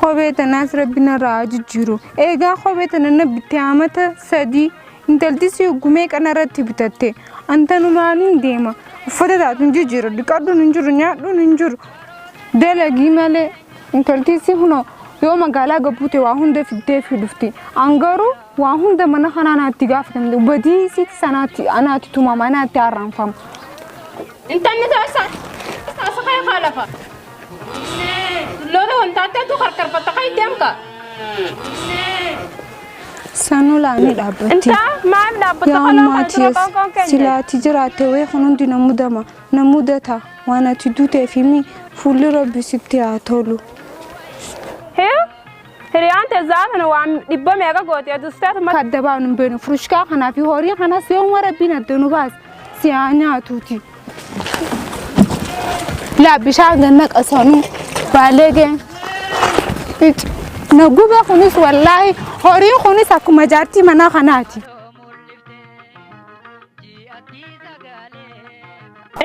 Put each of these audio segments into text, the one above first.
Kophee tanaas rabbi narraa haa jijjiiru. Eegaa kophee tana na bitte amata 3 intalti si gumee qanarratti bitatte. Antanumaan hin deema. Uffata taatu hin jijjiiru. Dhiqadhuun hin jiru nyaadhuun hin jiru. Dalagii malee intalti si hunoo yoo magaalaa gabbuute waa hunda fiddee fi dhufti. An garuu waa hunda mana kanaa naatti gaafatamte. Badii isiiti sanaatti anaatti tumama anaatti arraanfama. Intalli taasa taasa kee kaa lafa. Dulloota wantaatteetu karkarfatta kai deemka. Sanuu laanii dhaabbatti. Intaa maal dhaabbatta Yaa kaloo kan dura Maatiyas, qoonqoon keenya. silaa ati jiraatte wayii kun hundi na mudama, na mudata. Waan ati duuteef himi fuulli Rabbi sitti haa tolu. Hee hiriyaan tezzaa tana waan dhibba meeqa goote adusteetuma. Akka adda baanu hin beeknu. Furushkaa kanaa fi horii kanas yooma Rabbiin adda nu baase si haa nyaatuuti. Laa bishaan ganna qasanuu baalegeen. Na gube kunis wallaahi horiin kunis akkuma jaartii manaa kanaati.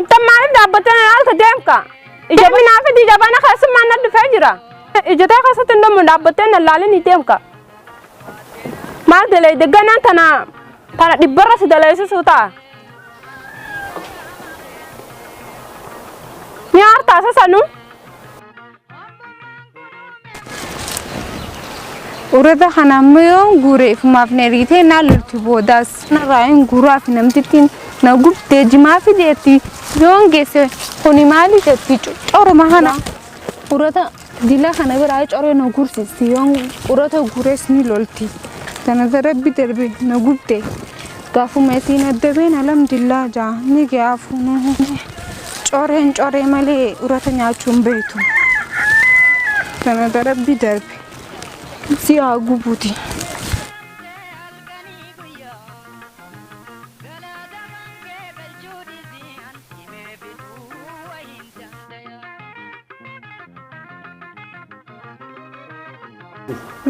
Inta maaliif dhaabbattee na ilaalta deemka? Ija binaa fi ija bana keessummaan na dhufee jira. Ija tee keessatti hin dhumu dhaabbattee na ilaalin deemka. Maal dalayde ganaan tana tana dhibbarra si dalaysisuu ta'a. Ni aartaa isa sanuu. Urata kana amma yoon guure ifumaaf na ergitee naa lolti boodaas narraa hin guuraaf namtittiin na gubdee jimaa fideetti yoon geesse kuni maali jetti coruma kana urata dila kana biraa coree na gursisti yoon urata guures ni lolti tana rabbi darbe na gubde gaafuma isiin adda been alhamdulillah jaa ni gaafu coreen coree malee urata nyaachuu hin beektu tana rabbi darbe si haa gubuuti.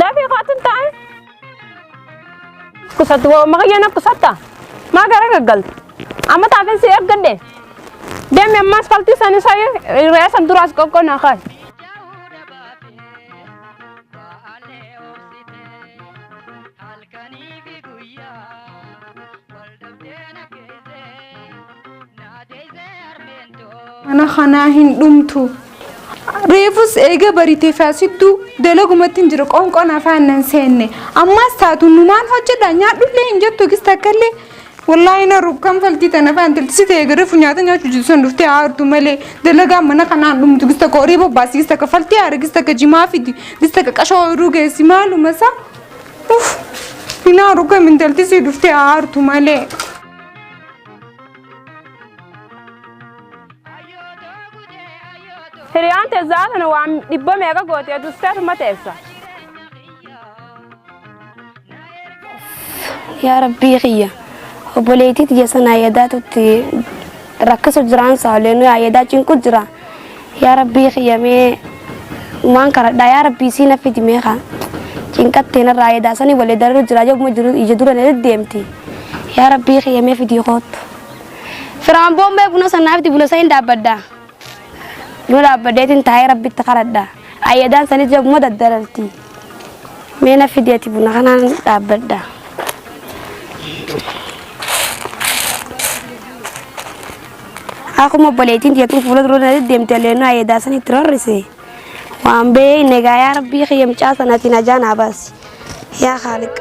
Dafii kootu taa'e. Kusatti woo maqayyana kusatta. Maa gara gaggalta. Amma taafin si eeggadhe. Deemi ammas faltii sani sayi re'ee san duraas qoqqoonaa kaay. Mana kanaa hin dhumtu. Reefus eega baritee faasittuu dalagumatti hin jiru qoonqoon afaan nan seenne. Ammas taatu numaan hojjedha nyaadhullee hin jettu gis takkallee. Wallaahi na rukkan faltii tana afaan tiltisite eega reefu nyaata nyaachuu jiru sun dhuftee aartu malee dalagaa mana kanaan dhumtu gis takka horii bobbaasi gis takka faltii aara gis takka jimaa fidi gis takka qashoo ooyiruu geessi maaluma isaa. Uff hin aaru kam intaltisii dhuftee aartu malee. Hiriyaan tezzaa tana waan dhibba meeqa goote adusteetuma teessa. Yaa Rabbii kiyya obboleettii tiyya sana yaadaatutti rakkisu jiraan saaleen yaadaa cinqu jira. Yaa Rabbii kiyya mee waan karadhaa yaa Rabbii sii na fidi mee kaa cinqattee narraa yaadaa sanii walii dararu jira jabuma jiru ija dura na deddeemti. Yaa Rabbii kiyya mee fidii koottu. Firaan boombee buna sanaa fidi buna san hin dhaabbadha. Buna dhaabbadheetiin taa'ee Rabbitti karadha. Ayyadaan sanis jabuma daddararti. Mee na fidi ati buna kanaan dhaabbadha. Akkuma obboleettiin tiyya tun fuula dura na deddeemte leennoo ayyadaa san itti rarrise. Waan beekne egaa yaa Rabbii kiyya mucaa sanaatiin ajaa naa baasi. Yaa Khaaliq.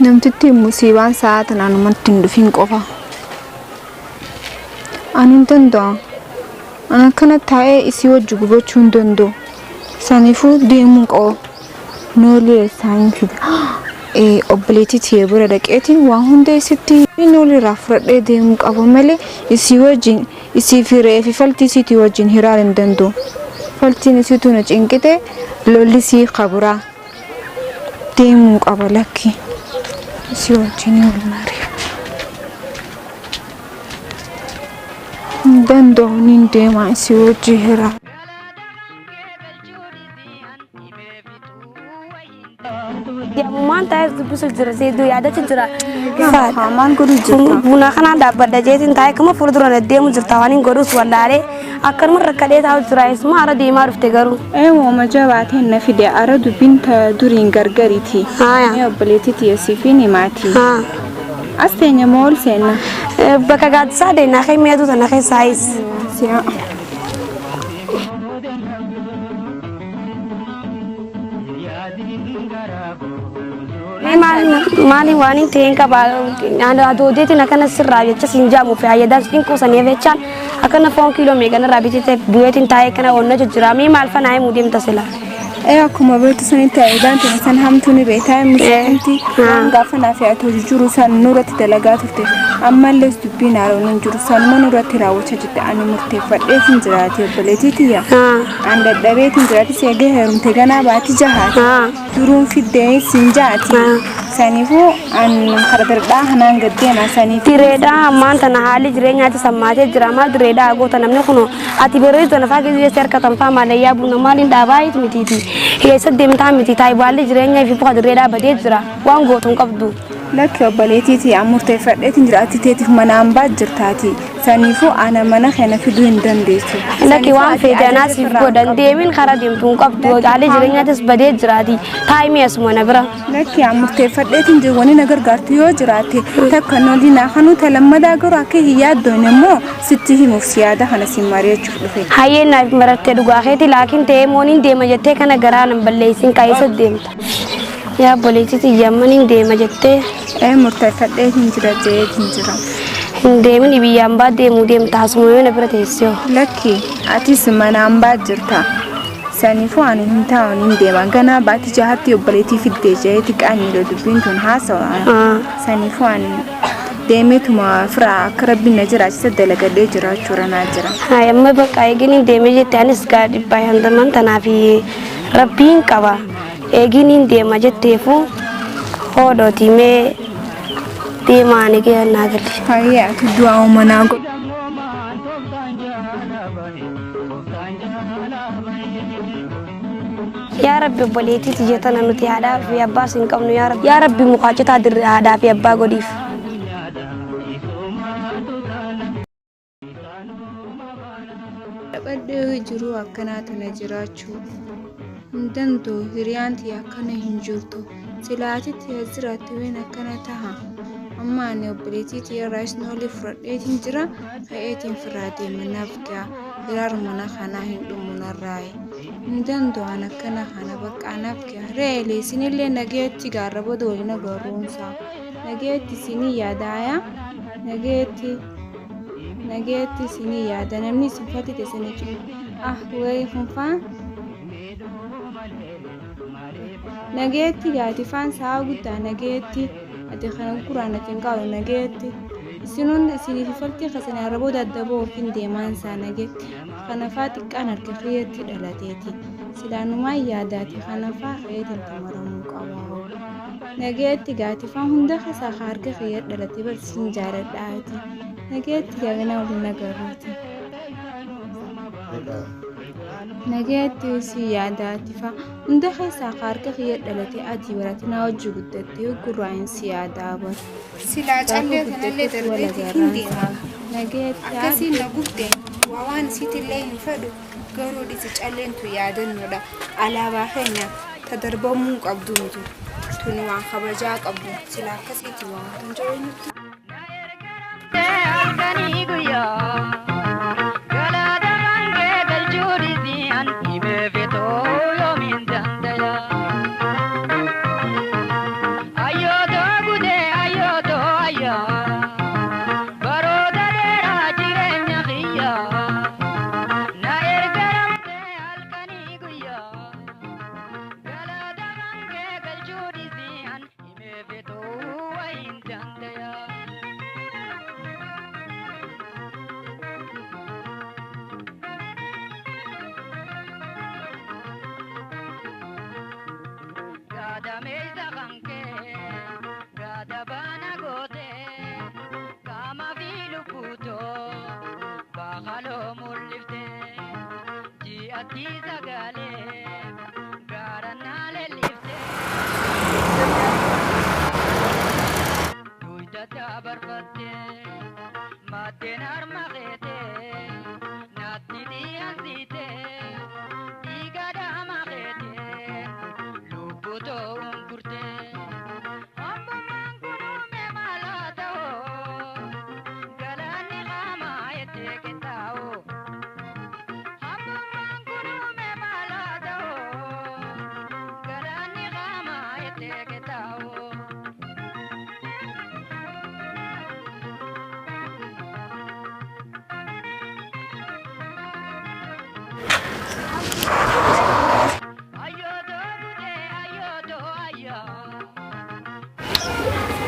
Namtittiin musiibaan sa'aa tanaan namatti hin dhufin qofa. Ani hin danda'a. Ani akkana taa'ee isii wajji gubachuu hin danda'u. Saniifuu deemuun qaba. Noolee eessaa hin fida. Obboleettii tiyya bira dhaqeetiin waa hunda isitti noolee irraa fudhadhee deemuu qaba malee isii wajjin isii fi re'ee fi faltii isiitii wajjin hiraar hin danda'u. Faltiin isiitu na cinqite lolli sii kaburaa. Deemuu qaba lakki. Isii wajjin wal mari'a. Hin danda'u nin deema isii wajjin hiraa. Yammumaan taa'es dubbisu jira seedduu yaadachu jira. Maal godhu jirta? Buna kanaan dhaabbadha jeetiin taa'ee kama fuuldura na deemu jirta waan hin godhus wallaalee akkanuma rakkadhee taa'u jira isuma hara deemaa dhufte garuu. Ee wooma jabaateen na fide ara dubbiin ta duriin gargariiti. Haaya. Mee obboleettii tiyya siifin himaati. Haa. As teenya moo ol seenna? Bakka gaaddisaa deemnaa kee mi'atu tana keessaayis. Si'a. Maali waan hin ta'een qaba adoodeetiin akkana sirraa jecha siin jaamu fi ayyadaa siin quusanii jechaan akkana foon kiiloo meeqan irraa bitite bu'eetiin taa'ee kana onna jijjiiraa mee maal fanaa himuu deemta sila. Ee akkuma beektu sanitti ayyaadaan tun san hamtuu ni beektaa miseensi waan gaafa naaf yaatu jiru san nurratti dalagaa turte ammallee dubbiin haaroon hin jiru sanuma nurratti raawwachaa jirte ani murteeffadheetiin jiraate obboleettii tiyya. An dadhabeetiin jiraate seegee heerumte ganaa baati jahaati. Duruun fiddee siin jaati. Saniifuu an kara dardhaa kanaan gaddeema saniif. Direedhaa ammaan tana haalli jireenyaatti sammaatee jira maal direedhaa goota namni kun ati bareedu tana faa keessatti harkatan faa maalayyaa buna maaliin dhaabaa mitiiti hiyyeessa deemtaa miti taayibaalli jireenyaa fi buka direedhaa badee jira waan gootu hin qabdu. Lakki obboleettiiti an murteeffadheetiin jira ati teetiif manaan baat jirtaati. Saniifuu ana mana kana fiduu hin dandeessu. Lakki waan feete anaa siif godhan deemin karaa deemtu hin qabdu haalli jireenyaattis badee jiraati taayimii asuma na bira. Lakki an murteeffadheetiin jiru wani na gargaartu yoo jiraate takka nolii naa kanuu talammadaa garuu akka hin yaaddoon immoo sitti himuuf si yaada kana si mari'achuuf dhufe. Hayyee naaf marattee dhugaa keeti laakiin ta'ee mooniin deema jettee kana garaa nan balleessin kaayessa deemta. Yaa obboleettii yamman deema jettee Ee murteeffadheetiin jira jeetiin jira. hin deemin biyyaan baa deemuu deemta asuma yoo na bira teessee. Lakki atis manaan baat jirta. Saniifuu ani hin taa'u hin deema ganaa baati jahatti obboleettii fiddee jeeti qaaniidha dubbiin tun haasawa. Saniifuu ani deemeetuma firaa akka rabbiin na jiraachisa dalagadhee jiraachuu ranaa jira. Haa amma bakka eegin hin deeme jette anis gaa dhibbaa handaman tanaaf rabbiin qaba eegin hin deema jetteefu hoodhooti mee deemaa ani gee naa gali. Hayyee ati du'aa manaa godhu. Yaa Rabbi obboleettii tiyya tana nuti haadhaa fi abbaas hin qabnu yaa Rabbi. Yaa Rabbi mukaachotaa dirre haadhaa fi abbaa godhiif. Dhaphadhee jiruu akkanaa tana jiraachuu hin danda'u hiriyaan tiyya akkana hin jirtu silaatitti as jiraatte ween akkana taha amma ani obboleettii tiyya irraa noolii fudhadheetiin jira ka'eetiin firraa deema naaf ga'a hiraar mana kanaa hin dhumu narraaye hin danda'u an akkana kana bakka naaf ga'a reelee isinillee nageetti gaarra booda waliin agarruunsaa nageetti isinii yaadaaya nageetti. Nageetti isinii yaada namni isin fatite isin ah wayi funfaan nageetti gaati faan sa'a guddaa nageetti ati kana guraan ati hin qabu nageetti isinuun isiniif faltii kasanii arraboo daddaboo ofiin deemaan isaa nageetti kanafaa xiqqaan harka kiyyatti dhalateeti silaanumaan yaadaati kanafaa keetiin tamaramuu qaba nageetti gaati faan hunda keessaa harka kiyya dhalate barsiin jaaladhaati nageetti gaagana waliin agarruuti. Nageetti si yaadaati fa'a hunda keessaa harka kiyya dhalate adii baratinaa hojii guddattee gurraayin si yaadaa bara. Silaa callee kanallee darbeeti hin deema. Nageetti Akkasiin na gubde waa waan isiitillee hin fedhu garuu dhisi calleen tu yaadannoodha. Alaabaa keenya ta darbamuu qabdu miti. Tuni waan kabajaa qabdu. Silaa akkasiiti waan kan jedhu nutti. Dabarfatte maateen harma keete naatti dhiyaasite dhiiga dhaama keete lubbuu ta'uun gurte. Hambummaan kunuume maalaa ta'oo galaanni qaamaa ettee qixxaa'oo. Hambummaan kunuume maalaa ta'oo galaanni qaamaa ettee qixxaa'oo.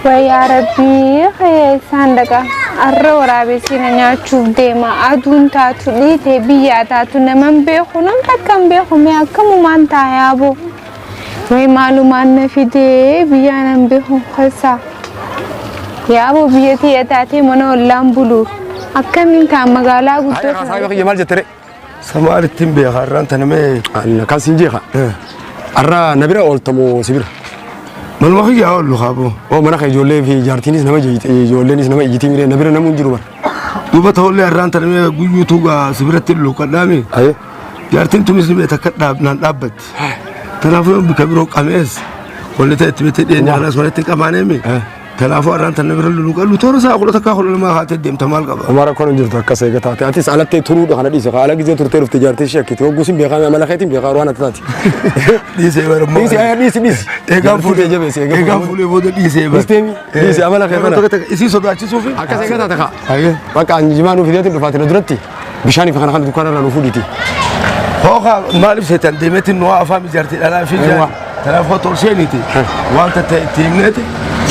Wayyaa rabbii isaan dhaqa. Arra waraabessi na nyaachuuf deema. Aduun taatu dhiitee biyyaa taatu naman beeku nam takka hin beeku mee akkamumaan taayaa boo. Wayi maalumaan na fidee biyyaa nan beeku keessaa. Yaaboo biyya tiyya taatee mana ollaan bulu. Akkamiin taa magaalaa guddoo Haaya kaasaa kiyya maal jettere? Samaal ittiin beeka har'aan tana mee. Kan siin jeeqa. Har'a na bira ooltamoo si bira? Manuma kiyyaa oollu kaaboo. Oo mana kan ijoollee fi jaartiinis nama jeeyite ijoolleenis nama ijjitii miree na bira namuu hin jiru bara. Duuba ta'ullee har'aan tana mee guyyuu tuugaa si biratti luuqadhaami. Aye. Jaartiin tunis ni beekta akka naan dhaabbatti. Kanaafuu bika biroo qamees wanni ta'e itti bitee dhiyeenya kanas walitti hin qabaaneemi. Kanaafuu har'aan tana bira luluqadhu toora isaa 11 12 kaatee deemta maal qaba. Homaa rakkoon hin jirtu akkas eega taate. Atis alatti turuudha kana dhiise. Haala gizee turtee dhufte jaartii ishee akkiti. Hogguu sin beekaa amala keetiin beekaa waan ati taate. Dhiisee bara immoo. Dhiisi ayyaa dhiisi dhiisi. Eegaan fuudhee jabeesse eegaan Eegaan fuudhee booda dhiisee bara. Dhiisteemi dhiisi amala kee kana. Isii sodaachisuufi. Akkas eega taate kaa. Ayyee. Bakka anjimaa nuuf fideetiin dhufaatina duratti bishaan ifa kana kan dukkaana irraa nuuf fuudhiiti. Hooka maaliif seetan deemeetiin nu afaan ijaartii dhalaa fi Eewwa. Kanaaf hoo tolseeniiti. Waan tatta itti himneeti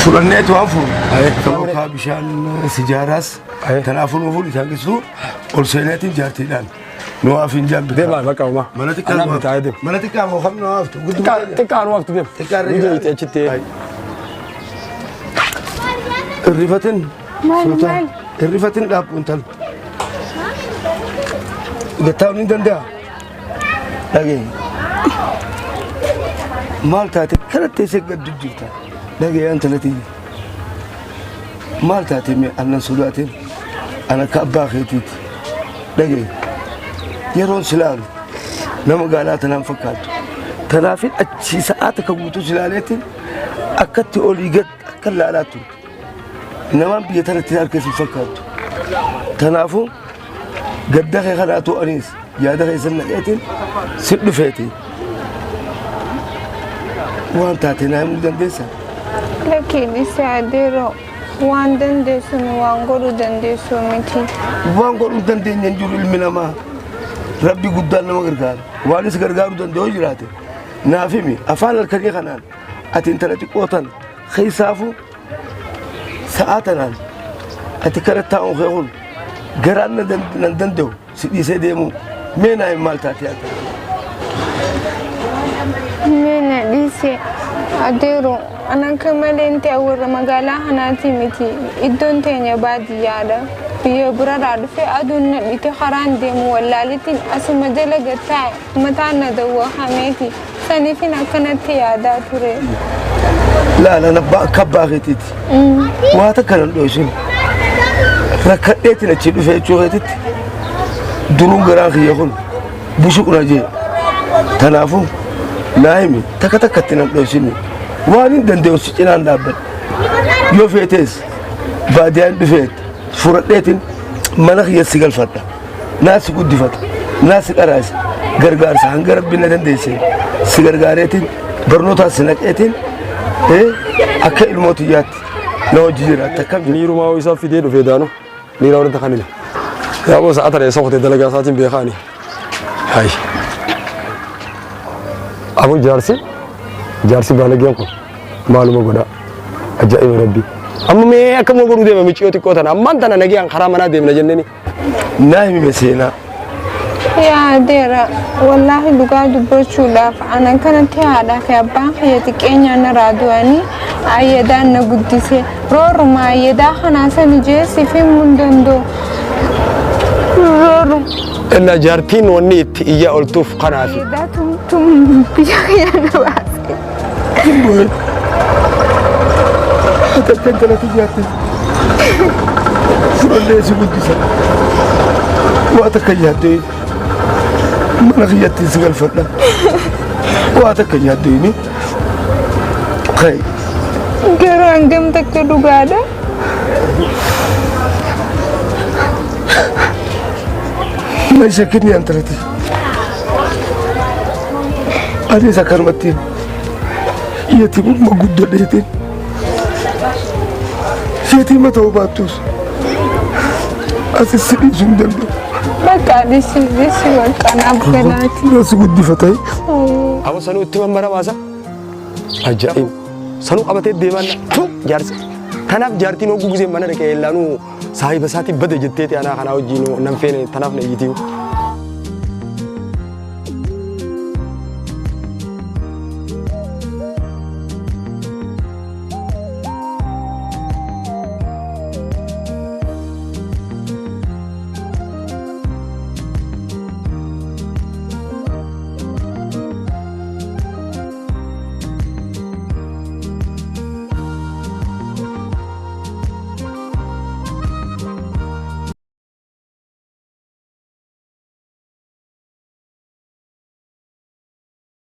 fudhanneeti waan fuudhu. Hookaa bishaan sijaaraas kanaafuu nu fuudhu isaan keessuu ol seeneetiin jaartiidhaan nu afin jaan bitaa. Deemaa bakka homaa. Mana xiqqaa Anaan bitaa deema. Mana xiqqaa moo kam nu haftu? Xiqqaa nu haftu deema. Xiqqaa irra Ni jira. jeeyite achitti. Irrifatin. Maal Sultaan. maal? Irrifatin dhaabbu intal. Gattaa'uun ni danda'a. Dhagee. Maal taate kana teessee gaddu jirta. Dhagee intala tiyya. Maal taate mee annan sodaatin. Ana akka abbaa keetiiti. Dhagee. Yeroon si laalu nama gaalaa tanaan fakkaattu. Tanaafin achi sa'aa takka guutuu si laaleetiin akkatti olii gad akka laalaa turte. Namaan biyya tanatti harka si fakkaattu. Kanaafuu gadda kee kanaatu anis yaada keessan naqeetiin si dhufeeti. Waan taate naa himuu dandeessaa? Lakkii dhiisee adeeroo waan dandeessu nu waan godhuu dandeessu miti. Waan godhuu hin dandeenye hin jiru ilmi namaa. Rabbi guddaan nama gargaara. Waan isa gargaaruu danda'u jiraate naaf himi. Afaan halkanii kanaan ati intala xiqqoo tana keessaafuu sa'aa tanaan ati kana taa'uun kee kun garaan nan danda'u si dhiisee deemuu mee naa himi maal taatee ati. Mee na dhiise adeero ana akka malee hin ta'e warra magaalaa kanaati miti iddoon teenya baadiyyaadha. Biyya birarraa dhufee aduun na dhite karaan deemu wallaalitiin asuma jala gad taa'e mataan na dawwahameeti saniifin akkanatti yaadaa ture. Laala abbaa akka abbaa keetiiti. Waa takka nan dhoysin. Rakkadheetiin achii dhufe jechuu keetitti duruun garaan kiyya kun bushuqna jee. Kanaafuu naa himi takka takkatti nan dhoysin. Waan hin danda'u si cinaan dhaabbadha. Yoo feetees baadiyaan dhufeet furadheetiin mana kiyya si galfadha. Naa si guddifata. Naa si qaraasa. Gargaarsa hanga rabbi na dandeesse si gargaareetiin barnootaas si naqeetiin akka ilmoo tiyyaatti na hojii jiraatta akkam jedha. Niirumaa isaa fidee dhufee daanu niiraa walitti kanina. Yaaboo sa'a tana eessa kutee dalagaa isaatiin beekaani. Hayi. Aboo jaarsi jaarsi baalageen kun maaluma godhaa. Ajaa'iba rabbi. Amma mee akkama godhuu deema miciyoo xiqqoo tana ammaan tana nagayaan karaa manaa deemna jenneeni. Naa himi seenaa. Yaadeera wallaahi dhugaa dubbachuudhaaf ana kanatti haadhaa fi abbaan kiyya xiqqeenyaan narraa du'anii ayyadaan na guddise rooruma ayyadaa kanaa sani jeesiif himuu hin danda'u. Rooruma Innaa jaartiin wanni itti iyyaa oltuuf kanaafi. ayyadaa tum biyya kiyya na baase. Akka intala tiyyaatti. Fudhadhee si guddisa. Waa takka yaaddee mana kiyyatti si galfadha. Waa takka yaaddee Kai. Garuu hangam takka dhugaadha. Na shakkinni antalati. Anis akkanumatti yatiimummaa guddadheetiin yatiima ta'uu baattus asis si dhiisuu hin danda'u. Bakka dhisi dhisi bakka naaf galaati. Na si guddifatee. Amma sanuu itti mammara baasa. Ajaa'iba! Sanuu qabatee deemaan tu jaarsa. Kanaaf jaartiin hogguu gisee mana dhaqee ellaanuu saahiba isaatii bade jetteeti anaa kanaa wajjin nan feene tanaaf na iyyitiyu.